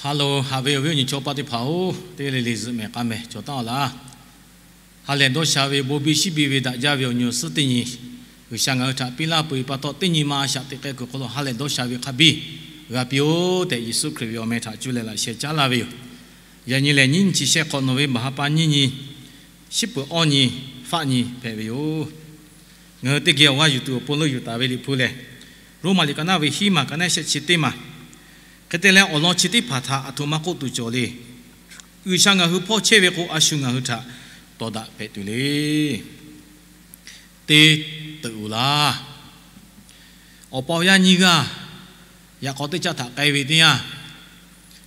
Hello, haꞈ ve awˬ viˉ awˬ nyi chaw paˆ teˇ hpaˍ-oˬ, teˇ g'aˇ le le zuhꞈ mehˍ k'a mehˍ cawˬ taˉ-aw laˇ. Ha lehˬ dawˇ sha ve, bon biˇ shiˉ biˇ ve daꞈ jaˇ ve awˬ nyi awˬ suhˉ teˇ nyi, G'uiˬsha ngaˬ hui htaꞈ piˇ laˇ peuˬ ve pa taw, teˇ nyi ma a shaꞈ teꞈ k'ai kuiˬ hk'aw lo ha lehˬ dawˇ sha ve hk'a biˇ g'a piˇ-oˆ tehꞈ, Yeˍsuˆ Hkriꞈ ve awˬ meh htaꞈ cuˇ leh laꞈ sheh caˉ laˇ ve yoˬ. Yaꞈ nyi lehˬ, nyiˇ nyi chi shehˆ hk'awꞈ nawˬ ve baˬ ha pa nyiˇ nyi, shiˉ peuˬ awˇ nyi, faˆ nyi hpehꞈ ve yoˬ. Ngaˬ hui teˇ geh awˬ g'aˇ yuˬ tuˬ awˬ pon leuˆ yuˬ taˍ ve Liꞈ hpu lehˬ, Roˉmaꞈ liꞈ ka naˆ ve hiˉ maˬ ka naˆ shehˆ chi teˇ maˬ. Hk'e te leh, awˬ lawn chi teˇ hpaˍ htaꞈ aˬ htoꞈ ma k'oˆ tuˬ cawˬ le. G'uiˬsha ngaˬ hui hpawˇ chehˇ ve k'o, a shu ngaˬ hui htaꞈ tawˍ daꞈ hpehꞈ tuˬ le. Teˇ teuꞈ-oˬ laˇ. Awˬ pa awˬ yaˇ nyiˇ g'aˇ yaꞈ k'aw teˇ caˆ htaꞈ k'ai ve teˇ yanˇ,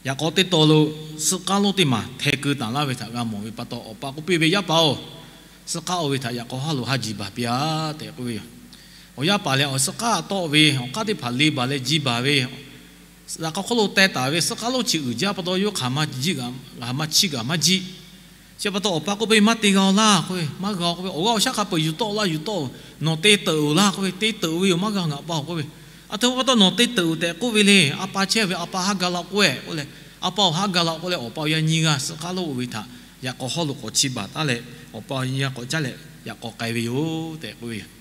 yaꞈ k'aw teˇ taw lo suhˆ k'aˉ lonˉ teˇ maˬ hteh keu taˍ laˇ ve htaꞈ g'a mawˬ ve pa taw, awˬ pa k'oˆ piˇ ve, Yaˇ paˍ-oˬ, suhˆ k'aˉ oˇ ve htaꞈ yaꞈ k'aw haˉ lo haˉ ji baˬ piˇ-a tehꞈ k'oˆ ve yoˬ. Awˬ yaˇ paˍ lehˬ, awˬ suhˆ k'aˉ tawˆ ve awˬ k'aˉ teˇ hpaˍ le baˬ leh ji baˬ ve, yaꞈ k'aw hk'oˆ lo teh taˍ ve suhˆ k'aˉ lonˉ chi uiˍ jaˇ pa taw, yawˇ hk'aˬ ma jiˆ, hk'aˬ ma chiˇ kaꞈ maˇ jiˆ. Chi pa taw, awˬ pa k'oˆ piˇ, Maˇ te g'a-oˬ laˇ k'oˆ ve, maˇ g'a-oˬ k'oˆ ve, awˬ g'aˇ awˬ shaˉ hk'a peuˬ yuˬ tawˆ laˇ, yuˬ tawˆ-oˬ. Nawˬ te teuꞈ-oˬ laˇ k'oˆ ve, te teuꞈ-oˬ ve yoˬ, maˇ g'a ngaˬ pa-oˬ k'oˆ ve. Aˬ htoꞈ ma pa taw nawˬ te teuꞈ-oˬ tehꞈ k'oˆ ve le. A pa chehˇ ve, a pa haˉ ga laˇ k'oˆ-e k'oˆ leh, a pa-oˬ haˉ ga laˇ k'oˆ leh, awˬ pa awˬ yaˇ nyiˇ g'aˇ suhˆ k'aˉ lonˉ oˇ ve htaꞈ yaꞈ k'aw hawˉ lo k'awꞈ chi baˬ taˉ leh, awˬ pa awˬ yaˇ nyiˇ g'aˇ k'awꞈ caˉ leh yaꞈ k'aw k'ai ve yoˬ tehꞈ k'oˆ ve yoˬ.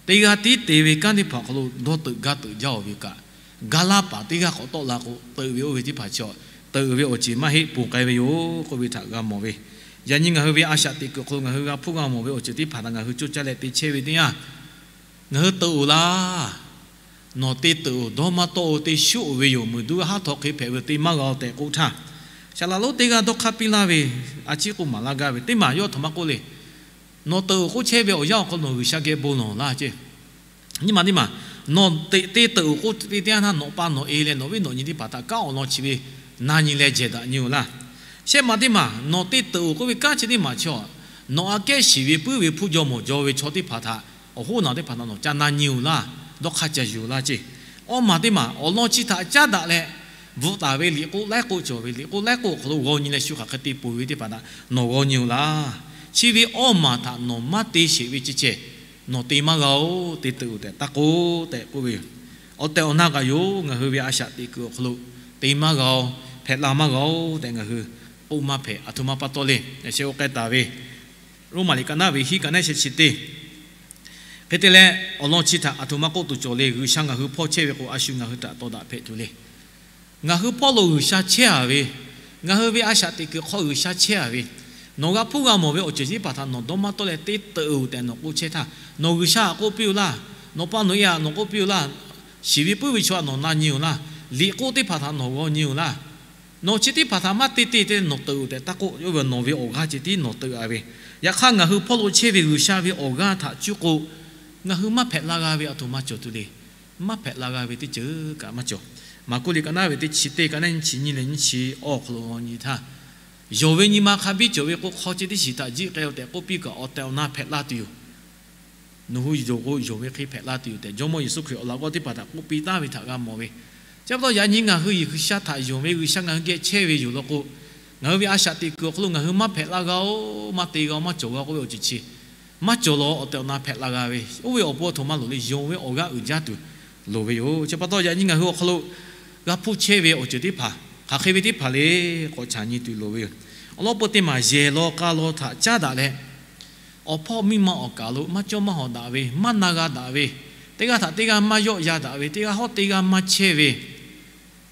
Teˇ g'aˇ tiˉ te ve kanˉ teˇ hpaˍ awˬ hk'aw lo dawˇ teuꞈ gaˇ teuꞈ jaˇ-oˬ ve kaꞈ, gaˇ laˇ paˍ teˇ g'aˇ k'awꞈ tawˆ la k'o, teuꞈ ve oˇ ve teˇ hpaˍ chaw, teuꞈ ve awˬ ceuˬ maˇ heˆ, ponˬ k'ai ve yoˬ k'oˆ ve htaꞈ g'a mawˬ ve. Yaꞈ nyi ngaˬ hui ve a shaꞈ teꞈ kuiˬ awˬ hk'aw lo ngaˬ hui g'a hpuˇ g'a mawˬ ve awˬ ceuˬ teˇ hpaˍ htaꞈ ngaˬ hui coˇ caˇ leh te chehˇ ve teˇ yanˇ, ngaˬ hui teuꞈ-oˬ laˇ. Nawˬ te teuꞈ-oˬ, dawˇ maˇ tawˆ-oˬ, te shuˉ-oˬ ve yoˬ, meuˬ duˇ haˉ htaw hk'e hpehꞈ ve, te maˇ g'a-oˬ tehꞈ k'oˆ htaˇ, saˍ laꞈ lonˉ teˇ g'aˇ dawˇ hk'aˇ piˇ laˇ ve, a ciˉ k'oˆ maˍ laˇ gaˇ ve teˇ maˬ yawˇ aˬ htoꞈ ma k'oˆ le. Nawˬ teuꞈ-oˬ k'oˆ chehˇ ve awˬ yanˇ awˬ hk'aw lo nawˬ G'uiˬsha geh bon lawˬ laˇ ceˇ. Nyiˇ maˬ teˇ maˬ, nawˬ te teuꞈ-oˬ k'oˆ ve teˇ yanˇ htaˇ, nawˬ pa nawˬ e leh nawˬ viˉ nawˬ nyi teˇ hpaˍ htaꞈ kanˉ awˬ lawn chi ve na nyi leh jehˬ daꞈ nyi-oˬ laˇ. Shehˆ maˬ teˇ maˬ, nawˬ te teuꞈ-oˬ k'oˆ ve kanˉ chi teˇ maˬ chaw, nawˬ aꞈ kehˉ shiˍ ve puiˉ ve hpfuhˇ jaw mawˬ jaw ve chaw teˇ hpaˍ htaꞈ, awˬ hoˉ naˬ teˇ hpaˍ htaꞈ nawˬ ca na nyi-oˬ laˇ. Dawˇ hk'aˇ ca yuˬ laˇ ceˇ. Awˇ maˬ teˇ maˬ, awˬ lawn chi htaꞈ caˉ daꞈ leh, bvuhꞈ taˍ ve liꞈ k'oˆ laiˉ k'oˆ cawˬ ve, liꞈ k'oˆ laiˉ k'oˆ awˬ hk'aw lo g'aw nyi leh shu hk'aˬ hk'e te peuˬ ve teˇ hpaˍ htaꞈ nawˬ g'aw nyi-oˬ laˇ. Chi ve awˇ maˬ htaꞈ nawˬ maˇ te sheˍ ve chi ceh, nawˬ te maˇ g'a-oˬ, te teuꞈ-oˬ tehꞈ taˇ k'oˆ tehꞈ k'oˆ ve yoˬ. Awˬ tehˬ awˬ na kaꞈ yoˬ, ngaˬ hui ve a shaꞈ teꞈ kuiˬ awˬ hk'aw lo te maˇ g'a-oˬ, hpehꞈ la maˇ g'a-oˬ tehꞈ ngaˬ hui k'oˆ maˇ hpehꞈ. Aˬ htoꞈ ma pa taw le. Yaꞈ sheh oˇ k'ai taˍ ve Roˉmaꞈ liꞈ ka naˆ ve hiˉ ka naˆ sheh chi teˇ. Hk'e te leh, awˬ lawn chi htaꞈ aˬ htoꞈ ma k'oˆ tuˬ cawˬ le. G'uiˬsha ngaˬ hui hpawˇ chehˇ ve k'o, a shu ngaˬ hui htaꞈ tawˍ daꞈ hpehꞈ tuˬ le. Ngaˬ hui hpawˇ lo G'uiˬsha chehˇ-a ve, ngaˬ hui ve a shaꞈ teꞈ kuiˬ hk'aw G'uiˬsha chehˇ-a ve, nawˬ g'a hpuˇ g'a mawˬ ve awˬ ceuˬ chi teˇ hpaˍ htaꞈ nawˬ dawˇ maˇ tawˆ leh te teuꞈ-oˬ tehꞈ nawˬ k'oˆ chehˇ htaˇ, nawˬ G'uiˬsha htaꞈ k'oˆ piˇ-oˬ laˇ. Nawˬ pa nawˬ e htaꞈ nawˬ k'oˆ piˇ-oˬ laˇ. Shiˍ ve puiˉ ve chaw htaꞈ nawˬ na nyi-oˬ laˇ. Liꞈ k'oˆ teˇ hpaˍ htaꞈ nawˬ g'aw nyi-oˬ laˇ. Nawˬ chi teˇ hpaˍ htaꞈ maˇ te te te nawˬ teuꞈ-oˬ tehꞈ taˇ k'oˆ. Oˇ ve nawˬ ve awˬ g'aˇ ceh tiˉ nawˬ teuꞈ-a ve. Yaꞈ hk'aˇ, ngaˬ hui hpawˇ lo chehˇ ve G'uiˬsha ve awˬ g'aˇ htaꞈ cuˇ k'o, ngaˬ hui maˇ hpehꞈ la g'a ve aˬ htoꞈ ma cawˬ tuˬ le. Maˇ hpehꞈ la g'a ve teˇ ceuˬ kaꞈ maˇ cawˬ. Maˍkuˆ liꞈ ka naˆ ve teˇ chi teˇ ka naˆ nyi chi nyiˇ leh nyiˇ chi awˇ awˬ hk'aw lo g'aw nyi htaˇ, yonˍ ve nyi ma hk'a biˇ cawˬ ve k'o, hk'aw ceh teˇ shiˍ htaꞈ jiˆ k'ai-o tehꞈ k'oˆ piˇ kaꞈ, awˬ tehˬ awˬ na hpehꞈ la tuˬ yoˬ. Nawˬ hui yonˍ k'o, yonˍ ve hk'e hpehꞈ la tuˬ yoˬ tehꞈ, Jawˇmawˇ Yeˍsuˆ Hkriꞈ awˬ laꞈ g'awˇ teˇ hpaˍ htaꞈ k'oˆ piˇ taˍ ve htaꞈ g'a mawˬ ve. Chi pa taw, yaꞈ nyi ngaˬ hui G'uiˬsha htaꞈ yonˍ ve, G'uiˬsha ngaˬ hui geh chehˇ ve yoˬ law k'o, ngaˬ hui ve a shaꞈ teꞈ kuiˬ awˬ hk'aw lo ngaˬ hui maˇ hpehꞈ la g'a-oˬ, maˇ te g'a-oˬ, maˇ cawˬ g'a k'oˆ ve awˬ ceuˬ chi maˇ cawˬ law. Awˬ tehˬ awˬ na hpehꞈ la g'a ve, oˇ ve awˬ pon aˬ htoꞈ ma loˍ le. Yonˍ ve awˬ g'aˇ uiˍ jaˇ tuˬ loˍ ve yoˬ. Chi pa taw, yaꞈ nyi ngaˬ hui awˬ hk'aw lo g'a hpuˇ chehˇ ve awˬ ceuˬ teˇ hpaˍ, hk'aˬ hk'e ve teˇ hpaˍ le, k'awꞈ chaꞈ nyi tuˬ loˍ ve yoˬ. Awˬ lawn peu teˇ maˬ yehˬ law k'a law htaꞈ caˉ daꞈ leh, awˬ hpawˇ miˇ ma awˬ kaˍ lo maˇ cawˇ maˇ hawˍ daꞈ ve, maˇ na g'a daꞈ ve, teˇ g'aˇ htaꞈ teˇ g'aˇ maˇ yawˆ ya daꞈ ve, teˇ g'aˇ hawˉ teˇ g'aˇ maˇ chehˇ ve,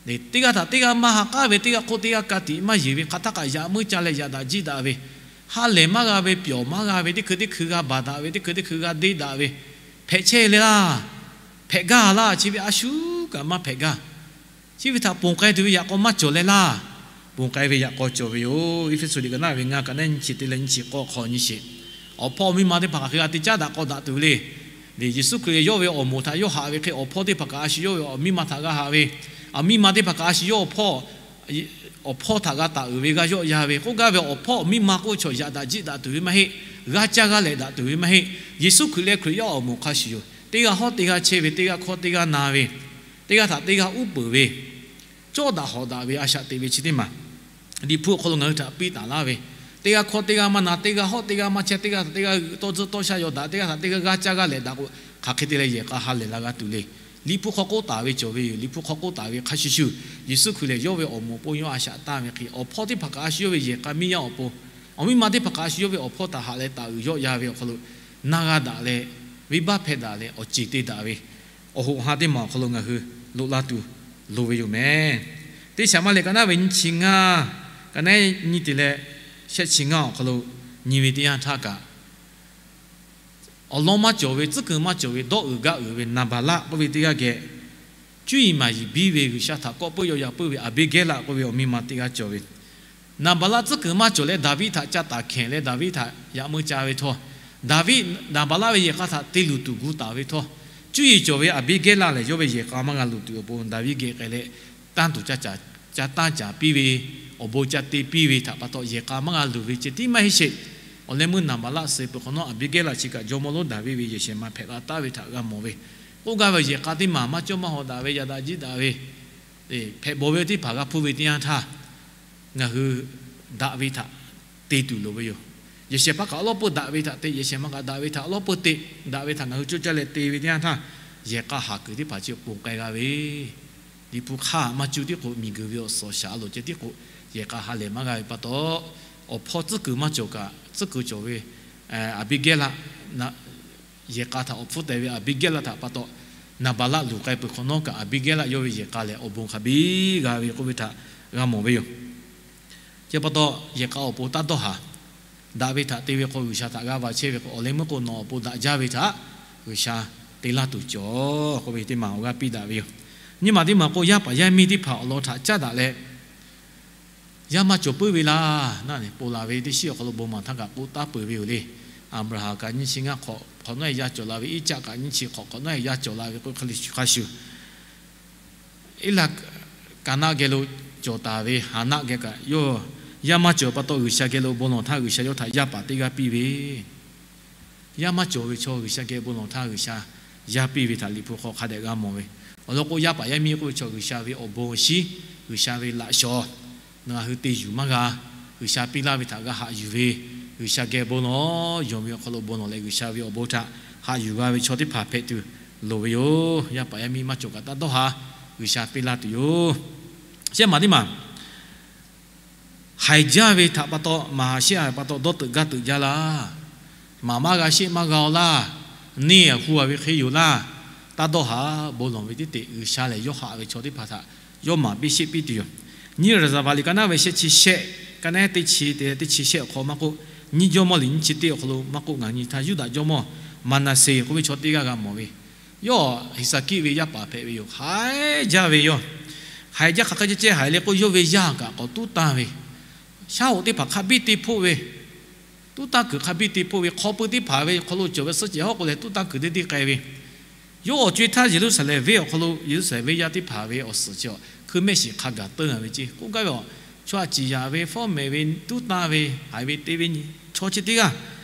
teˇ g'aˇ htaꞈ teˇ g'aˇ maˇ ha k'aˉ ve, teˇ g'aˇ hk'oˆ teˇ g'aˇ ka tiꞈ maˇ yeˬ ve, hk'aˬ htaˇ kaꞈ yaꞈ meuˇ ca leh yaꞈ daꞈ jiˆ daꞈ ve, ha lehˬ maˇ g'a ve, pyawˬ maˇ g'a ve, teˇ hkui teˇ hkui g'a baˬ daꞈ ve, teˇ hkui teˇ hkui g'a deˇ daꞈ ve, hpehꞈ chehˇ le laˇ. Hpehꞈ gaˇ laˇ. Chi ve a shu kaꞈ maˇ hpehꞈ gaˇ. Chi ve htaꞈ ponˬ k'ai tuˬ ve yaꞈ k'aw maˇ cawˬ leh laˇ. Ponˬ k'ai ve yaꞈ k'aw cawˬ ve yoˬ. Eˇfeˇsuꞈ liꞈ ka naˆ ve ngaˇ ka naˆ nyi chi teˇ leh nyi chi k'awˇ hk'aw nyi sheˍ. Awˬ hpawˇ awˬ miˇ ma teˇ hpaˍ hk'aˬ hk'e g'a te caˉ daꞈ k'aw daꞈ tuˬ ve le. Lehˬ, Yeˍsuˆ Hkriꞈ yawˇ ve awˬ moˍ htaꞈ yawˇ haꞈ ve hk'e, awˬ hpawˇ teˇ hpaˍ kaꞈ a shu yawˇ ve awˬ miˇ ma htaꞈ g'a haꞈ ve, awˬ miˇ ma teˇ hpaˍ kaꞈ a shu yawˇ awˬ hpawˇ awˬ hpawˇ htaꞈ g'a taˍ uiˍ ve, g'a yawˆ yan ve k'oˆ gaˇ ve, awˬ hpawˇ awˬ miˇ ma k'oˆ ve chaw yaꞈ daꞈ jiˆ daꞈ tuˬ ve maˇ heˆ. G'a caˇ g'aˇ lehˬ daꞈ tuˬ ve maˇ heˆ. Yeˍsuˆ Hkriꞈ leh Hkriꞈ yaˇ awˬ moˍ hk'a shuˍ yoˬ. Teˇ g'aˇ hawˉ teˇ g'aˇ chehˇ ve, teˇ g'aˇ hkawˇ teˇ g'aˇ na ve, teˇ g'aˇ htaꞈ teˇ g'aˇ uˉ peunˍ ve, cawˇ daꞈ hawˍ daꞈ ve a shaꞈ teꞈ ve chi teˇ maˬ Liꞈ hpu awˬ hk'aw lo ngaˬ hui htaꞈ piˇ taˍ laˇ ve, teˇ g'aˇ hkawˇ teˇ g'aˇ maˇ na, teˇ g'aˇ hawˉ teˇ g'aˇ maˇ chehˇ, teˇ g'aˇ htaꞈ teˇ g'aˇ g'uiˬ tawˇ tzuhˇ tawˇ sha yaw daꞈ, teˇ g'aˇ htaꞈ teˇ g'aˇ g'aˇ caˇ g'aˇ lehˬ daꞈ k'o, hk'aˬ hk'e te leh yehˬ k'a ha lehˬ la g'a tuˬ le. Liꞈ hpu hk'aw k'oˆ taˍ ve cawˬ ve yoˬ. Liꞈ hpu hk'aw k'oˆ taˍ ve hk'a shuˍ shuˍ, Yeˍsuˆ Hkriꞈ lehˬ yawˇ ve awˬ moˍ awˬ pon yawˇ a shaꞈ tanˇ ve hk'e, awˬ hpawˇ teˇ hpaˍ kaꞈ a shu yawˇ ve yehˬ k'a miˇ yaˇ awˬ pon, awˬ miˇ ma teˇ hpaˍ kaꞈ a shu yawˇ ve awˬ hpawˇ htaꞈ haꞈ leh taˍ uiˍ yawˆ yan ve awˬ hk'aw lo na g'a daꞈ leh, venˇbaˆ hpehˇ daꞈ leh awˬ ceˬ te daꞈ ve awˬ hoꞈ ha teˇ maˬ awˬ hk'aw lo ngaˬ hui loꞈ la tuˬ loˍ ve yoˬ meh. Teˇ shaˍ maˇ lehˬ, ka naˉ ve nyiˇ chi ngaˇ, ka naˉ nyiˇ te leh shehˆ chi ngaˇ awˬ hk'aw lo nyi ve teˇ yanˇ htaˇ kaꞈ, awˬ lawn maˇ cawˬ ve, tcuhˉ kuiˬ maˇ cawˬ ve, dawˇ uiˍ gaˇ uiˍ ve Naˍbaˍlaˆ k'oˆ ve teˇ g'aˇ geh, cuˇ yiˍ maˍ yiˍ biˇ ve G'uiˬsha htaꞈ kawˆ peuˇ yaw yaꞈ peuˇ ve Aˍbiˇgehˇlaˆ k'oˆ ve awˬ miˇ ma teˇ g'aˇ cawˬ ve. Naˍbaˍlaˆ tcuhˉ kuiˬ maˇ cawˬ leh Daˍviˆ htaꞈ ca taˍ hkehˍ leh Daˍviˆ htaꞈ yaꞈ meuˇ ca ve htawˇ, Daˍviˆ Naˍbaˍlaˆ ve yehˬ k'a htaꞈ te luˬ tuˬ gu taˍ ve htawˇ, cuˇ yiˍ cawˬ ve Aˍbiˇgehˇlaˆ lehˬ yawˇ ve yehˬ k'a maˇ g'a luˬ tuˬ awˬ pon Daˍviˆ geh k'ai leh, tanˇ tuˬ ca tanˇ caˍ piˇ ve, awˬ bon ca te piˇ ve htaꞈ pa taw yehˬ k'a maˇ g'a luˬ ve ceh tiˉ maˇ heˆ sheˍ. Awˬ leh meuˇ Naˍbaˍlaˆ suh peuˬ hk'awꞈ nawˉ, Aˍbiˇgehˇlaˆ chi kaꞈ jawˇmawˇ lonˉ Daˍviˆ ve yehˬ shehˍ ma hpehꞈ la taˍ ve htaꞈ g'a mawˬ ve. K'oˆ gaˇ ve yehˬ k'a teˇ maˬ maˇ cawˇ maˇ hawˍ daꞈ ve, yaꞈ daꞈ jiˇ daꞈ ve, hpehꞈ bawˬ ve teˇ hpaˍ g'a hpuˇ ve teˇ yanˇ htaˇ, ngaˬ hui daꞈ ve htaꞈ te tuˬ loˍ ve yoˬ. Yehˬ shehˍ hpaˇ kaꞈ awˉ lawˉ peuˇ daꞈ ve htaꞈ te, yehˬ shehˍ ma kaꞈ daꞈ ve htaꞈ awˉ lawˉ peuˇ te, daꞈ ve htaꞈ ngaˬ hui coˇ caˇ leh te ve teˇ yanˇ htaˇ, yehˬ k'a haˍ kuiˬ teˇ hpaˍ chi ponˬ k'ai g'a ve, Liꞈ hpu hk'aˇ maˇ cuˇ tiˉ k'o, miˬguiˬ ve awˬ suhˍ awˬ shaˍ a loˍ ceh tiˉ k'o, yehˬ k'a ha lehˬ maˇ g'a ve pa taw, awˬ hpawˇ tcuhˉ kuiˬ maˇ cawˬ kaꞈ, tcuhˉ kuiˬ cawˬ ve Aˍbiˇgehˇlaˆ, yehˬ k'a htaꞈ awˬ hpfuhˇ teh ve Aˍbiˇgehˇlaˆ htaꞈ pa taw, Naˍbaˍlaˆ luˬ k'ai peuˬ hk'awꞈ nawˉ kaꞈ, Aˍbiˇgehˇlaˆ yawˇ ve yehˬ k'a lehˬ awˬ bon hk'a biˇ g'a ve k'oˆ ve htaꞈ g'a mawˬ ve yoˬ. Chi pa taw, yehˬ k'a awˬ pon taˇ dawˇ haˍ. Daꞈ ve htaꞈ te ve hk'aw G'uiˬsha htaꞈ g'a va chehˇ ve k'o, awˬ leh meuˇ k'o nawˬ awˬ pon daꞈ jaˇ ve htaꞈ G'uiˬsha te laˇ tuˬ cawˬ k'oˆ ve teˇ maˬ awˬ g'aˇ piˇ daꞈ ve yoˬ. Nyiˇ maˬ teˇ maˬ k'o, yaˇ paˍ yaˇ miˇ teˇ hpaˍ awˬ lawn htaꞈ caˉ daꞈ leh, yaˇ maˇ cawˬ puiˉ ve laˇ. Naˆ nehˬ, ponˬ laˬ ve teˇ shiˉ awˬ hk'aw lo bon maˍ htaˇ kaꞈ k'oˆ taˉ peuˬ ve yoˬ le. Aˍbraˍhanˍ kaꞈ nyiˇ chi ngaˇ hk'awꞈ hk'awꞈ nawˉ yaˇ cawˬ la ve, Iˉcaˆ kaꞈ nyiˇ chi hk'awꞈ hk'awꞈ nawˉ yaˇ cawˬ la ve k'o, hk'a shuˍ Eˇlaˍkaˍnaˆ geh lo cawˬ taˍ ve Haˍnaˆ geh kaꞈ yawˇ yaˇ maˇ cawˬ pa taw, G'uiˬsha geh lo bon lawˬ htaˇ G'uiˬsha yawˇ htaꞈ yaˇ paˍ teˇ g'aˇ piˇ ve. Yaˇ maˇ cawˬ ve chaw G'uiˬsha geh bon lawˬ htaˇ G'uiˬsha yaˇ piˇ ve htaꞈ Liꞈ hpu hk'aw hk'a dehꞈ g'a mawˬ ve. Awˬ lawn k'o, yaˇ paˍ yaˇ miˇ k'oˆ ve chaw G'uiˬsha ve awˬ bon awˬ shinˉ, G'uiˬsha ve laꞈ shawˍ, ngaˬ hui te yuˬ maˇ g'a. G'uiˬsha piˇ laˇ ve htaꞈ g'a haꞈ yuˬ ve, G'uiˬsha geh bon lawˬ, yonˍ ve awˬ hk'aw lo bon lawˬ leh G'uiˬsha ve awˬ bon htaꞈ haꞈ yuˬ g'a ve chaw teˇ hpaˍ hpehꞈ tuˬ loˍ ve yoˬ. Yaˇ paˍ yaˇ miˇ maˇ cawˬ kaꞈ taˇ dawˇ haˍ. G'uiˬsha piˇ laˇ tuˬ yoˬ. Shehˆ maˬ teˇ maˬ, haiˬ jaˇ ve htaꞈ pa taw, maˍ haˍ shehˆ haˍ pa taw dawˇ teuꞈ gaˇ teuꞈ jaˇ laˇ. Maˍ maˇ g'a shehˆ maˇ g'a-o laˇ. Neˇ hu-a ve hk'e yoˬ laˇ. Taˇ dawˇ haˍ. Bon lawˬ ve teˇ teꞈ G'uiˬsha lehˬ yawˇ haꞈ ve chaw teˇ hpaˍ htaꞈ yawˇ maˍ piˇ shehˆ piˇ tuˬ yoˬ. Nyiˇ Raˍzaˍvaˍ liꞈ ka naˉ ve shehˆ chi shehˆ, ka naˉ teˇ chi te teˇ chi shehˆ awˬ hk'aw maˇ k'oˆ, nyiˇ Jawˇmawˇ liꞈ nyiˇ chi teˇ awˬ hk'aw lo maˇ k'oˆ, ngaˬ nyi htaˇ Yuˇdaꞈ jawˇmawˇ Maˍnaˍseˍ k'oˆ ve chaw teˇ g'aˇ g'a mawˬ ve, yawˇ Heˍsaˍkiˆ ve yaˇ paˍ hpehꞈ ve yoˬ. Haiˬ jaˇ ve yoˬ. Haiˬ jaˇ hk'aˬ hk'e ceh ceh haiˬ leh k'o, yawˇ ve yaˇ kaꞈ k'awꞈ tuˉ tanˇ ve, shaˉ hoꞈ teˇ hpaˍ hk'a biˇ te hpoˆ ve, tuˉ tanˇ kuiˬ hk'a biˇ te hpoˆ ve, hk'aw pui teˇ hpaˍ ve hk'aw lo cawˬ ve suhˆ cehˬ hawˉ k'o leh tuˉ tanˇ kuiˬ teˇ deˇ k'ai ve, yawˇ awˬ co-e htaˇ Yeˍruˆsaˍlehnˍ venˇ awˬ hk'aw lo Yeˍruˆsaˍlehnˍ venˇ yaˇ teˇ hpaˍ ve awˬ suhˍ chi a hkui mehˆ shiˍ hk'a gaˬ teuˇ a ve ceˇ k'oˆ gaˇ ve, chaw htaꞈ ciˍ yanˍ ve, fawˉ mehˍ ve, tuˉ tanˇ ve, haiˬ ve te ve nyi chaw chi teˇ g'aˇ,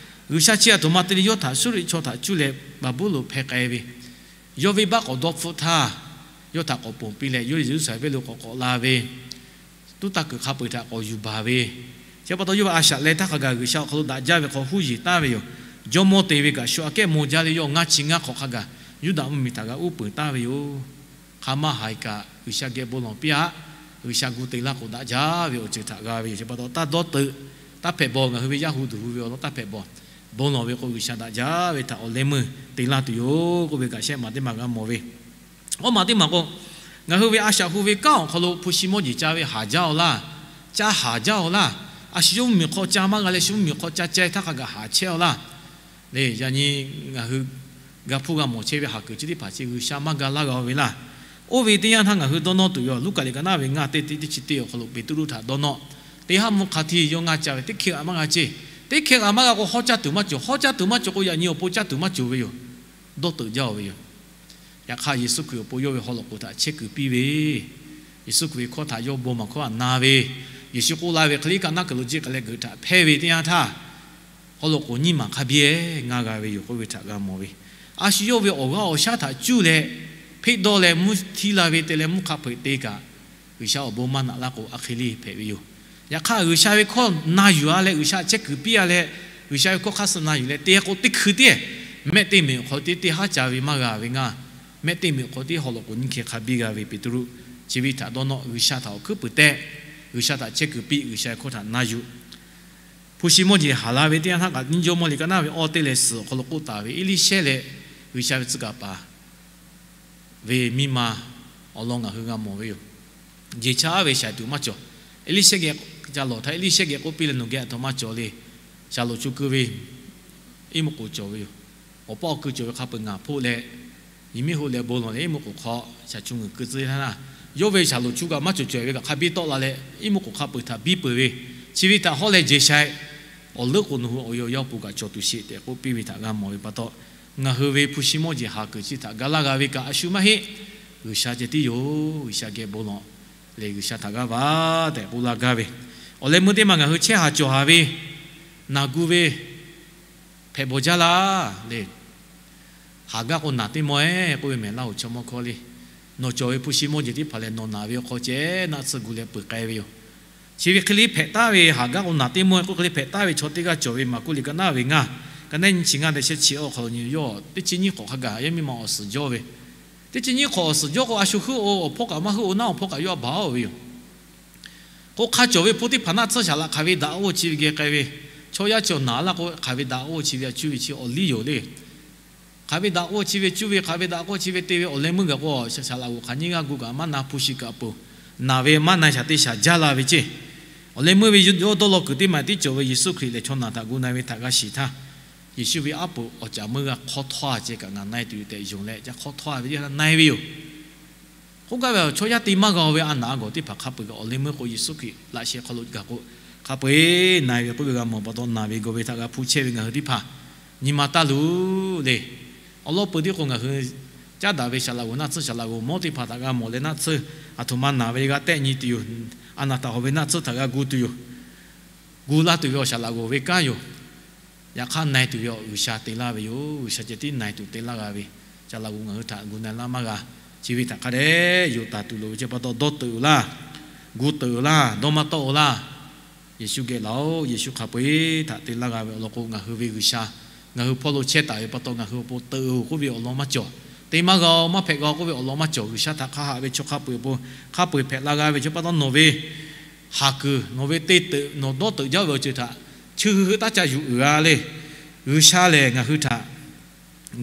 G'uiˬsha chi a htoꞈ ma te leh yawˇ htaꞈ Suˇriˆ chaw htaꞈ cuˇ leh Baˍbuˍlonˍ hpeh k'ai ve, yawˇ venˇbaˆ k'awꞈ dawˇ hpfuhˆ htaˇ, yawˇ htaꞈ k'awꞈ ponˬ piˇ leh yawˇ Yeˍruˆsaˍlehnˍ venˇ lo k'awꞈ k'awꞈ la ve, tuˉ tanˇ kuiˬ hk'a peu-eˬ htaꞈ k'awꞈ yuˬ baˬ ve, chi pa taw yawˇ ve a shaꞈ leh htaˇ hk'a gaˬ G'uiˬsha awˬ hk'aw lo daꞈ jaˇ ve hk'aw huˉ yeˬ taˍ ve yoˬ. Jawˇmawˇ te ve kaꞈ shu aꞈ kehˉ maw jaˇ leh yawˇ ngaˇ chi ngaˇ hk'awꞈ hk'a gaˬ Yuˇdaꞈ mvuhˇmiˬ htaꞈ g'a uˉ peunˍ taˍ ve yoˬ. Hk'a maˇ haiˬ kaꞈ G'uiˬsha geh bon lawˬ piˇ-aꞈ. G'uiˬsha gu te laˇ k'o daꞈ jaˇ ve awˬ ceuˬ htaꞈ g'a ve yoˬ. Chi pa taw taˇ dawˇ teuꞈ, taˇ hpehꞈ bawˬ. Ngaˬ hui ve yaˇ hu duˬ hu ve awˬ lawn taˇ hpehꞈ bawˬ. Bon lawˬ ve k'o G'uiˬsha daꞈ jaˇ ve htaꞈ awˬ leh meuˇ te laˇ tuˬ yoˬ k'oˆ ve kaꞈ shehˆ maˬ teˇ maˬ g'a mawˬ ve. Awˬ maˬ teˇ maˬ k'o, ngaˬ hui ve a shaꞈ hu ve kanˉ awˬ hk'aw lo hpu shi mawˇ jeˬ ca ve haˍ jaˇ-aw laˇ, ca haˍ jaˇ-aw laˇ. A shu yawˇ mvuhˇmiˬ hk'aw ca maˇ g'a leh shu mvuhˇmiˬ hk'aw ca ceh htaˇ hk'a gaˬ haˍ chehˇ-aw laˇ. Yaꞈ nyi ngaˬ hui g'a hpuˇ g'a mawˬ chehˇ ve haˍ kuiˬ chi teˇ hpaˍ chi G'uiˬsha maˇ ga laˇ g'a-o ve laˇ. Oˇ ve teˇ yanˇ htaˇ ngaˬ hui dawˇ nawˇ tuˬ yoˬ. Luˉkaꞈ liꞈ ka naˉ ve ngaˇ teˇ teˇ teˇ chi teˇ awˬ hk'aw lo Peˍtruˆ htaꞈ dawˇ nawˇ, teˇ haˉ mvuhˇ hk'a htiˇ yawˇ ngaˇ ca ve teˇ hkeh g'aꞈ maˇ g'a ceˇ. Teˇ hkeh g'aꞈ maˇ g'a k'o hawˉ caˇ tuˬ maˇ cawˬ. Hawˉ caˇ tuˬ maˇ cawˬ k'o yaꞈ nyi awˬ pon caˇ tuˬ maˇ cawˬ ve yoˬ. Dawˇ teuꞈ jaˇ-o ve yoˬ. Yaꞈ hk'aˇ Yeˍsuˆ Hkriꞈ awˬ pon yawˇ ve haw loꞈ k'oˍ htaꞈ chehˇ kuiˬ piˇ ve, Yeˍsuˆ Hkriꞈ ve hkawˇ htaꞈ yawˇ bon maˬ hkawˇ htaꞈ na ve, Yeˍsuˆ k'oˆ laˇ ve hk'e liˇ ka naˉ kuiˬ lo jiˆ k'ai leh geuꞈ htaꞈ hpehˇ ve teˇ yanˇ htaˇ, haw loꞈ k'oˍ nyiˇ maˬ hk'a biˇ-eˬ ngaˇ g'a ve yoˬ k'oˆ ve htaꞈ g'a mawˬ ve. A shu yawˇ ve awˬ g'aˇ awˬ shaˉ htaꞈ cuˇ leh hpeˆ dawˇ leh mvuhˇ htiˇ la ve te leh mvuhˇ hk'a peu-eˬ te kaꞈ, G'uiˬsha awˬ bon maˇ naꞈ laˇ k'o aˬ hk'e le hpehꞈ ve yoˬ. Yaꞈ hk'aˇ G'uiˬsha ve hkawˇ na yuˬ-a leh G'uiˬsha chehˇ kuiˬ piˇ-a leh, G'uiˬsha ve hkawˇ hk'aˇ suh na yuˬ leh te k'o teˇ hkui tiˉ mehˆ teˇ meꞈ awˬ hk'aw lo teˇ teˇ haˉ ca ve maˇ g'a ve ngaˇ. Mehˆ teˇ meꞈ hk'aw tiˉ haw loꞈ k'oˍ nyiˇ hkeh hk'a biˇ g'a ve Peˍtruˆ, chi ve htaꞈ dawˇ nawˇ G'uiˬsha htaꞈ awˬ hkuiˉ puiˍ tehꞈ, G'uiˬsha htaꞈ chehˇ kuiˬ piˇ, G'uiˬsha hkawˇ htaꞈ na yuˬ. Hpu shi mawˇ jeˬ haˍ la ve teˇ yanˇ htaˇ kaꞈ, nyiˇ jawˇmawˇ liꞈ ka naˉ ve awˇ teˇ leh suhˍ awˬ hk'aw lo k'oˆ taˍ ve Eˇliˇshehˇ leh G'uiˬsha ve tcuh kaˍ paˍ ve miˇ ma awˬ lawn ngaˬ hui g'a mawˬ ve yoˬ. Jeˬ cha aˉ ve shaˍ tuˬ maˇ cawˬ. Eˇliˇshehˇ geh ca lawˬ htaˇ, Eˇliˇshehˇ geh k'oˆ piˇ leh, Nawˬ geh aˬ htoꞈ ma cawˬ le. Shaˍ loˍ chu keu ve iˉ muˇ k'oˍ cawˬ ve yoˬ. Awˬ paˆ awˬ keu cawˬ ve hk'a peu-eˬ ngaˬ hpoˆ leh, yehˬ miˉ hoˆ leh bon lawˬ leh iˉ muˇ k'oˍ hk'aw shaˍ chu ngeuˍ keu tcuh htaˇ, yawˇ ve shaˍ loˍ chu kaꞈ maˇ cawˬ cawˬ ve kaꞈ hk'a biˇ tawˆ la leh, iˉ muˇ k'oˍ hk'a peu-eˬ htaꞈ biˇ peuˬ ve, chi ve htaꞈ hawˉ leh jeˬ sha-e. Awˬ leuˉ k'o nawˬ hui awˬ yaw yaˇ awˬ pon kaꞈ cawˬ tuˬ sheˍ tehꞈ k'oˆ piˇ ve htaꞈ g'a mawˬ ve pa taw, ngaˬ hui ve hpu shi mawˇ jeˬ haˍ kuiˬ chi htaꞈ ga laˇ g'a ve kaꞈ a shu maˇ heˆ. G'uiˬsha ceh tiˉ yoˬ. G'uiˬsha geh bon lawˬ leh G'uiˬsha htaꞈ g'aˇ va tehꞈ k'oˆ laˇ gaˇ ve, awˬ leh meuˇ teˇ maˬ ngaˬ hui chehˇ haˍ cawˬ haˍ ve, naˬ gu ve hpehꞈ bawˬ jaˇ laˇ le. Haˍ gaˇ k'o naˬ teˇ mawˇ-eˬ k'oˆ ve mehˬ laˇ-oˬ, chaw mawˇ hkawˇ le. Nawˬ cawˬ ve hpu shi mawˇ jeˬ teˇ hpaˍ lehˬ, nawˬ naˬ ve awˬ hk'aw ceh naˆ tsuhˇ gu leh peuˬ k'ai ve yoˬ. Chi ve hk'e le hpehꞈ taˍ ve, haˍ gaˇ k'o naˬ teˇ mawˇ-eˬ k'oˆ hk'e le hpehꞈ taˍ ve chaw teˇ g'aˇ cawˬ ve, Maˍkuˆ liꞈ ka naˉ ve ngaˇ, ka naˉ nyiˇ chi ngaˇ leh shehˆ chi awˬ hk'aw lo nyi yawˇ teˇ chi nyiˇ hk'awꞈ hk'a gaˬ yehˬ miˇ ma awˬ suhˍ jawˇ ve, teˇ chi nyiˇ hk'awꞈ awˬ suhˍ jawˇ k'o, a shu heuˆ-oˬ, awˬ hpawˇ kaꞈ maˇ heuˆ-oˬ, naˉ awˬ hpawˇ kaꞈ yawˇ a baˬ-oˬ ve yoˬ. K'o hk'a cawˬ ve hpu teˇ hpaˍ naˆ tsuhˇ shaˍ laꞈ hk'aˬ ve daꞈ k'oˆ chi ve geh k'ai ve, chaw yaˇ chi awˬ naˬ laˇ k'o hk'aˬ ve daꞈ k'oˆ chi ve a cuˇ ve chi awˬ liˇ yoˬ le. Hk'aˬ ve daꞈ k'oˆ chi ve cuˇ ve, hk'aˬ ve daꞈ k'oˆ chi ve te ve awˬ leh meuˇ gaˬ k'o, shaˍ laꞈ g'oˍ hk'aˬ nyiˇ g'aˇ gu kaꞈ maˇ na, hpu shi kaꞈ ponˬ, naˬ ve maˇ na shaˍ teˇ shaˍ jaˇ la ve ceˇ. Awˬ leh meuˇ ve yawˇ dawˇ law kuiˬ teˇ maˬ tiˉ cawˬ ve Yeˍsuˆ Hkriꞈ lehˬ, chaw naˬ htaꞈ gu na ve htaꞈ g'a shiˍ htaˇ, Yeˍsuˆ ve aˉ poꞈ awˬ caˍ meuˇ g'a hk'awˇ htawˇ-a ceh kaꞈ ngaˬ na-e tuˬ yoˬ tehꞈ yonˍ leh ca hk'awˇ htawˇ-a ve teˇ g'aˇ na-e ve yoˬ. K'oˆ gaˇ ve, chaw yaˇ te maˇ g'a-o ve a naˬ a gawˬ teˇ hpaˍ hk'a peu-eˬ kaꞈ awˬ leh meuˇ k'o Yeˍsuˆ Hkriꞈ laꞈ sheh hk'aw lo gaˬ k'o, hk'a peu-eˬ na-e ve k'oˆ ve g'a mawˬ pa taw, naˬ ve gawˬ ve htaꞈ g'a hpu chehˇ ve ngaˬ hui teˇ hpaˍ nyi ma taˇ luˬ le. Awˬ lawn peuˬ tiˉ k'o ngaˬ hui caˉ daꞈ ve shaˍ laꞈ g'oˍ, naˆ tsuhˇ shaˍ laꞈ g'oˍ mawˇ teˇ hpaˍ htaꞈ g'a mawˬ leh naˆ tsuhˇ aˬ htoꞈ ma naˬ ve g'a tehˆ nyi tuˬ yoˬ. A naˬ htaꞈ hawˬ ve naˆ tsuhˇ htaꞈ g'a gu tuˬ yoˬ. Gu laˇ tuˬ ve awˬ shaˍ laꞈ g'oˍ ve kanˉ yoˬ. Yaꞈ hk'aˇ na-e tuˬ ve awˬ G'uiˬsha te laˇ ve yoˬ. G'uiˬsha ceh tiˉ na-e tuˬ te laˇ g'a ve, shaˍ laꞈ g'oˍ ngaˬ hui htaꞈ gu na laˇ maˇ g'a. Chi ve htaꞈ hk'a dehꞈ yonˍ taˍ tuˬ loˍ ve chi pa taw, dawˇ teuꞈ-oˬ laˇ, gu teuꞈ-oˬ laˇ, dawˇ maˇ tawˆ-oˬ laˇ. Yeˍsuˆ geh laˬ-oꞈ. Yeˍsuˆ hk'a peu-eˬ htaꞈ te laˇ g'a ve awˬ lawn k'o, ngaˬ hui ve G'uiˬsha ngaˬ hui hpawˇ lo chehˇ taˍ ve pa taw, ngaˬ hui awˬ pon teuꞈ-oˬ k'oˆ ve awˬ lawn maˇ cawˬ. Te maˇ g'a-oˬ, maˇ hpehꞈ g'a-oˬ k'oˆ ve awˬ lawn maˇ cawˬ. G'uiˬsha htaꞈ hk'a haꞈ ve chaw hk'a peu-eˬ awˬ pon hk'a peu-eˬ hpehꞈ la g'a ve chi pa taw, nawˬ ve haˍ kuiˬ, nawˬ ve te teuꞈ, nawˬ dawˇ teuꞈ jaˇ ve awˬ ceuˬ htaꞈ chi hui hui taˇ ca yuˬ uiˍ g'a le. G'uiˬsha lehˬ ngaˬ hui htaꞈ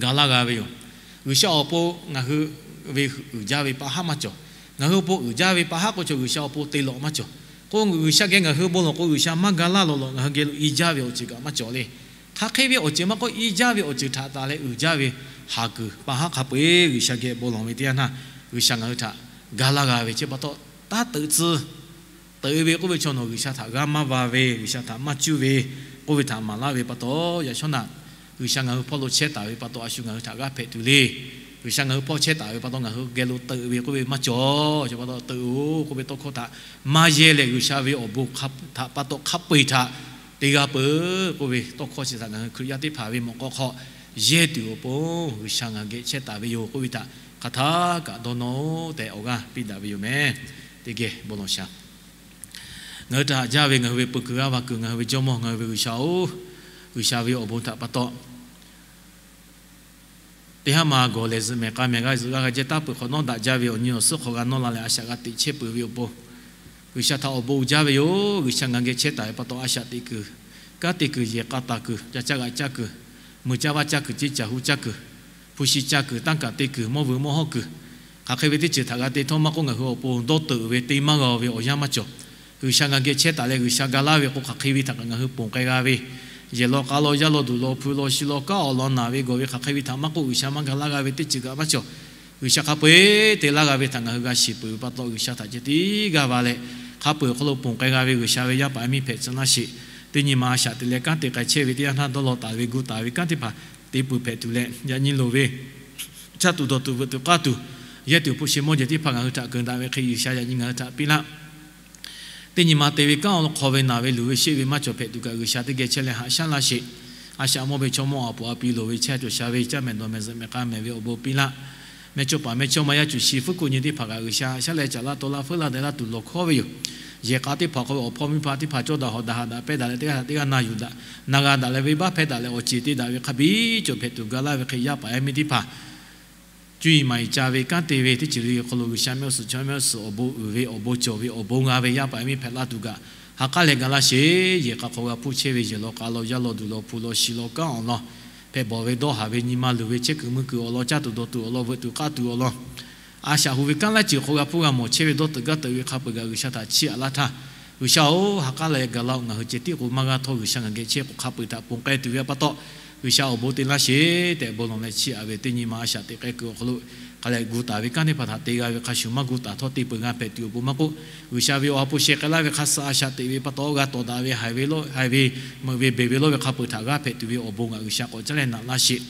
ga laˇ g'a ve yoˬ. G'uiˬsha awˬ pon ngaˬ hui ve uiˍ jaˇ ve pa haˉ maˇ cawˬ. Ngaˬ hui awˬ pon uiˍ jaˇ ve pa haˉ k'o, chaw G'uiˬsha awˬ pon te lawꞈ maˇ cawˬ. K'o G'uiˬsha geh ngaˬ hui bon lawˬ k'o, G'uiˬsha maˇ ga laˇ lawˬ lawˬ ngaˬ hui geh lo i jaˇ ve awˬ ceuˬ kaꞈ maˇ cawˬ le. Hk'aˬ hk'e ve awˬ ceuˬ maˇ k'oˆ, i jaˇ ve awˬ ceuˬ htaꞈ taˍ leh uiˍ jaˇ ve haˍ kuiˬ pa haˉ hk'a peu-eˬ G'uiˬsha geh bon lawˬ ve teˇ yanˇ htaˇ, G'uiˬsha ngaˬ hui htaꞈ ga laˇ g'a ve chi pa taw, taˇ teuꞈ tcuh. Teuꞈ ve k'oˆ ve chaw nawˬ G'uiˬsha htaꞈ g'a maˇ va ve, G'uiˬsha htaꞈ maˇ cuˇ ve k'oˆ ve htaꞈ maˍ laˇ ve pa taw, yaꞈ shawˉ naꞈ G'uiˬsha ngaˬ hui hpawˇ lo chehˇ taˍ ve pa taw, a shu ngaˬ hui htaꞈ g'aˇ hpehꞈ tuˬ le. G'uiˬsha ngaˬ hui hpawˇ chehˇ taˍ ve pa taw, ngaˬ hui geh lo teuꞈ ve k'oˆ ve maˇ cawˬ. Chi pa taw teuꞈ-oˬ k'oˆ ve tawˇ hkawˇ htaꞈ maˇ yehˇ leh, G'uiˬsha ve awˬ bon htaꞈ pa taw hk'a peu-eˬ htaꞈ te g'a peuˬ k'oˆ ve tawˇ hkawˇ chi htaꞈ ngaˬ hui Hkriꞈ yaˇ teˇ hpaˍ ve mawꞈ k'aw hk'aw yehˇ tuˬ awˬ pon, G'uiˬsha ngaˬ hui geh chehˇ taˍ ve yoˬ k'oˆ ve htaꞈ hk'aˬ htaˇ kaꞈ dawˇ nawˇ-oˬ tehꞈ awˬ g'aˇ piˇ daꞈ ve yoˬ meh. Teˇ geh bon lawˬ shaˍ. Ngaˬ hui htaꞈ haꞈ jaˇ ve ngaˬ hui ve peu kuiˬ g'aˇ va kuiˬ, ngaˬ hui ve Jawˇmawˇ, ngaˬ hui ve G'uiˬsha-oˬ, G'uiˬsha ve awˬ bon htaꞈ pa taw, teˇ haˉ ma gawˬ lehˬ zuhꞈ mehˍ k'a mehˍ g'a zuhꞈ g'a g'a jehˇ taˉ peuˬ hk'awꞈ nawˉ daꞈ jaˇ ve awˬ nyi awˬ suhˉ hk'aw g'a nawˇ la leh a shaꞈ g'a teꞈ chehˇ peuˬ ve awˬ pon, G'uiˬsha htaꞈ awˬ bon uiˍ jaˇ ve yoˬ. G'uiˬsha ngaˬ geh chehˇ taˍ ve pa taw, a shaꞈ teꞈ kuiˬ, kanˉ te kuiˬ, yehˬ k'a taˍ kuiˬ, ca caˇ g'a caˇ kuiˬ, mui caˇ vaˇ caˇ kuiˬ, ceˇ caˬ hu caˇ kuiˬ, hpu shi caˇ kuiˬ, tanˇ kaˬ te kuiˬ, mawˇ vuiˬ mawˇ hawˇ kuiˬ, hk'aˬ hk'e ve teˇ ceuˬ htaꞈ g'a te htawˇ maˇ k'oˆ, ngaˬ hui awˬ pon dawˇ teuꞈ ve te maˇ g'a ve awˬ yanˇ maˇ cawˬ. G'uiˬsha ngaˬ geh chehˇ taˍ leh G'uiˬsha ga laˇ ve k'o, hk'aˬ hk'e ve htaꞈ kaꞈ ngaˬ hui ponˬ k'ai g'a ve, yehˬ law k'a law, yaˇ law duˬ law, hpu law shi law, kanˉ awˬ lawn naˬ ve gawˬ ve, hk'aˬ hk'e ve htaꞈ maˇ k'oˆ, G'uiˬsha maˇ ga laˇ g'a ve teˇ ceuˬ kaꞈ maˇ cawˬ. G'uiˬsha hk'a peu-eˬ te laˇ g'a ve htaꞈ ngaˬ hui g'a shiˍ peuˬ ve pa taw, G'uiˬsha htaꞈ ceh tiˉ g'aˇ va leh, hk'a peu-eˬ awˬ hk'aw lo ponˬ k'ai g'a ve G'uiˬsha ve yaˇ paˍ yaˇ miˇ hpehꞈ tcuh laˇ sheˍ. Teˇ nyi ma a shaꞈ teꞈ leh kanˉ te k'ai chehˇ ve teˇ yanˇ htaˇ, dawˇ law taˍ ve gu taˍ ve kanˉ teˇ hpaˍ te peuˬ hpehꞈ tuˬ leh, yaꞈ nyi loˍ ve chaˇ tuˬ dawˬ tuˬ veuꞈ tuˬ k'aˇ tuˬ, yehˇ tuˬ hpu shi mawˇ jeˬ teˇ hpaˍ ngaˬ hui htaꞈ keunˍ daꞈ ve hk'e G'uiˬsha yaꞈ nyi ngaˬ hui htaꞈ piˇ laˇ. Teˇ nyi ma te ve kanˉ awˬ lawn hk'aw ve naˬ ve luˬ ve sheˆ ve maˇ cawˬ hpehꞈ tuˬ kaꞈ, G'uiˬsha teˇ geh chehˇ leh haꞈ shaˉ laˇ sheˍ. A shaꞈ mawˇ ve chaw mawˇ a poˍ a pi loˍ ve chehˇ cawˬ sha ve caˇ mehˍ dawˬ mehˍ zuhꞈ mehˍ k'a mehˍ ve awˬ bon piˇ laˇ. Mehˇchawˇpaˍ mehˇchawˇma yaˇ cuˬ shi fuˉ kuˬ nyi teˇ hpaˍ kaꞈ G'uiˬsha haꞈ shaˉ leh caꞈ laˇ taw laˇ feuˉ laˇ deh laˇ tuˬ lawˬ hkawˉ ve yoˬ. Yehˬ k'a teˇ hpaˍ hk'aw ve awˬ hpawˇ miˇ hpaˇ teˇ hpaˍ cawˇ daꞈ hawˍ daꞈ haꞈ daꞈ pehˇ daꞈ leh teˇ g'aˇ htaꞈ teˇ g'aˇ na yuˬ daꞈ, na g'a daꞈ leh venˇbaˆ hpehˇ daꞈ leh awˬ ceˬ te daꞈ ve hk'a biˇ cawˬ hpehꞈ tuˬ ga laˇ ve hk'e, yaˇ paˍ yaˇ miˇ teˇ hpaˍ Cuˇ yiˍ maˍ yiˍ ca ve kanˉ te ve teˇ ceuˬ le awˬ hk'aw lo G'uiˬsha mehˆ g'uˇ suhˍ chaw mehˆ g'uˇ suhˍ awˬ bon uiˍ ve awˬ bon cawˬ ve awˬ bon g'a ve yaˇ paˍ yaˇ miˇ hpehꞈ laˇ tuˬ kaꞈ, ha k'aˉ leh ga laˇ sheˍ. Yehˬ k'a hk'aw g'a hpuˇ chehˇ ve yehˬ law k'a law yaˇ law duˬ law hpu law shi law kanˉ awˬ lawn hpehꞈ bawˬ ve dawˇ haˍ ve nyi ma luˬ ve chehˇ kuiˬ mui kuiˬ awˬ lawn caˇ tuˬ dawˬ tuˬ awˬ lawn veuꞈ tuˬ k'aˇ tuˬ awˬ lawn a shaꞈ hu ve kanˉ laiˉ ceuˬ hk'aw g'a hpuˇ g'a mawˬ chehˇ ve dawˇ teuꞈ gaˇ teuꞈ ve hk'a peu-eˬ kaꞈ G'uiˬsha htaꞈ chiˇ aꞈ laˇ htaˇ, G'uiˬsha-oˬ, ha k'aˉ leh ga laˇ-oˬ, ngaˬ hui ceh tiˉ k'o maˇ g'aˇ htawˇ G'uiˬsha ngaˬ geh chehˇ k'o hk'a peu-eˬ htaꞈ ponˬ k'ai tuˬ ve pa taw, G'uiˬsha awˬ bon te laˇ sheˍ tehꞈ bon lawˬ leh chiˇ aꞈ ve teˇ nyi ma a shaꞈ teꞈ k'ai kuiˬ awˬ hk'aw lo hk'a leh gu taˍ ve kanˉ teˇ hpaˍ htaꞈ te g'a ve hk'a shuˍ maˇ gu taˍ htawˇ te peuˬ g'a hpehꞈ tuˬ awˬ bon maˇ k'oˆ, G'uiˬsha ve awˬ ha hpu sheh k'ai laˇ ve hk'a suh a shaꞈ teꞈ ve pa taw g'a tawˍ daꞈ ve haiˬ ve lawˇ haiˬ ve meuꞈ ve beˬ ve lawˇ ve hk'a peu-eˬ htaꞈ g'a hpehꞈ tuˬ ve awˬ bon ngaˬ G'uiˬsha k'awꞈ caˉ leh naꞈ laˇ sheˍ.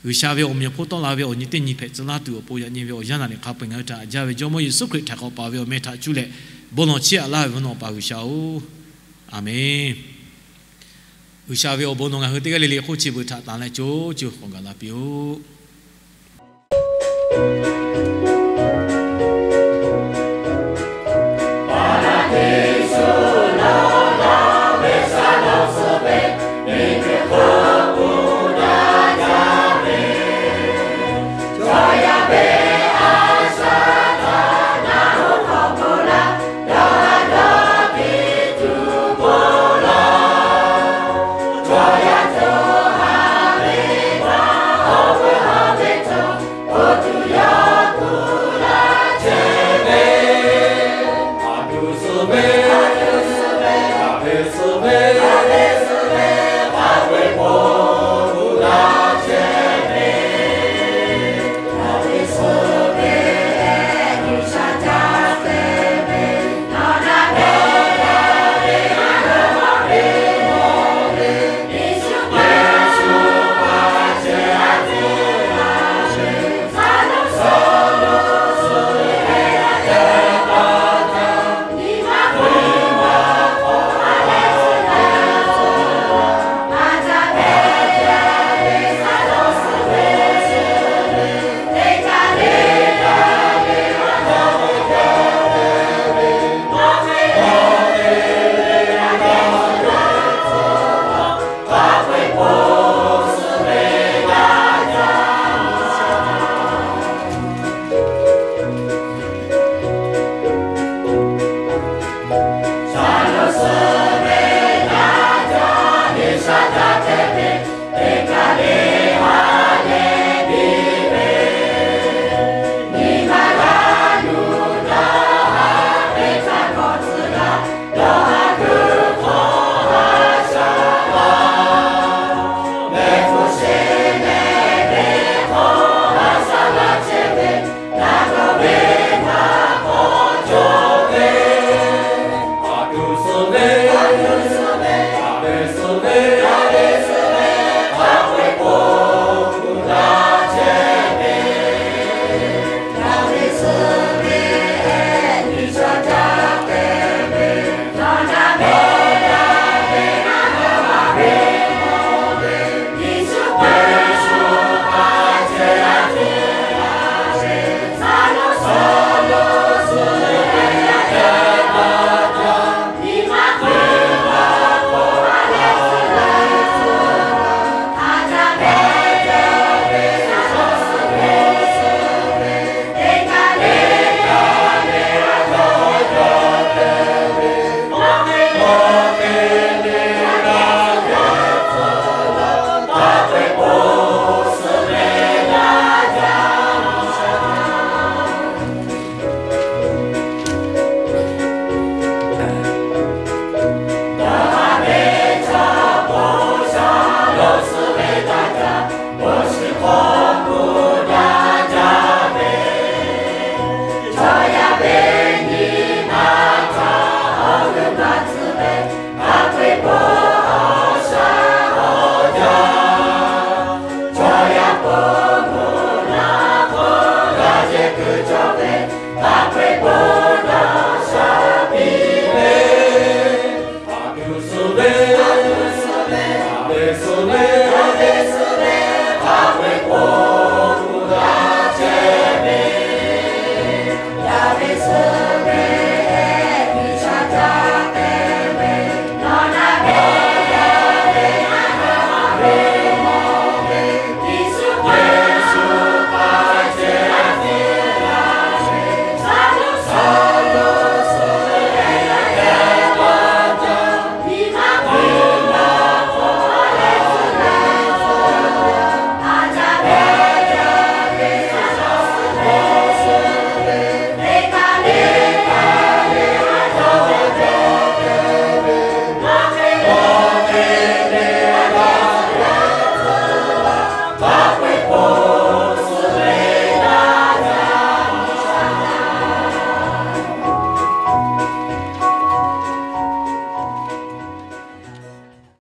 G'uiˬsha ve awˬ meꞈ awˬ hponˇ tawˆ la ve awˬ nyi teˇ nyi hpehꞈ tcuh laˇ tuˬ awˬ pon yaꞈ nyi ve awˬ yanˇ naˬ liꞈ hk'a peu-eˬ ngaˬ hui htaꞈ jaˇ ve Jawˇmawˇ Yeˍsuˆ Hkriꞈ htaꞈ k'awꞈ paˍ ve awˬ meh htaꞈ cuˇ leh bon lawˬ chiˇ aꞈ laˇ ve mvuhˇ naw pa G'uiˬsha-oˬ, Aˍmenˇ. G'uiˬsha ve awˬ bon nawˬ ngaˬ hui teˇ g'aˇ le le hk'oˆ chi beuꞈ htaꞈ tanˬ leh co co k'awꞈ gaˬ la piˇ-oˆ.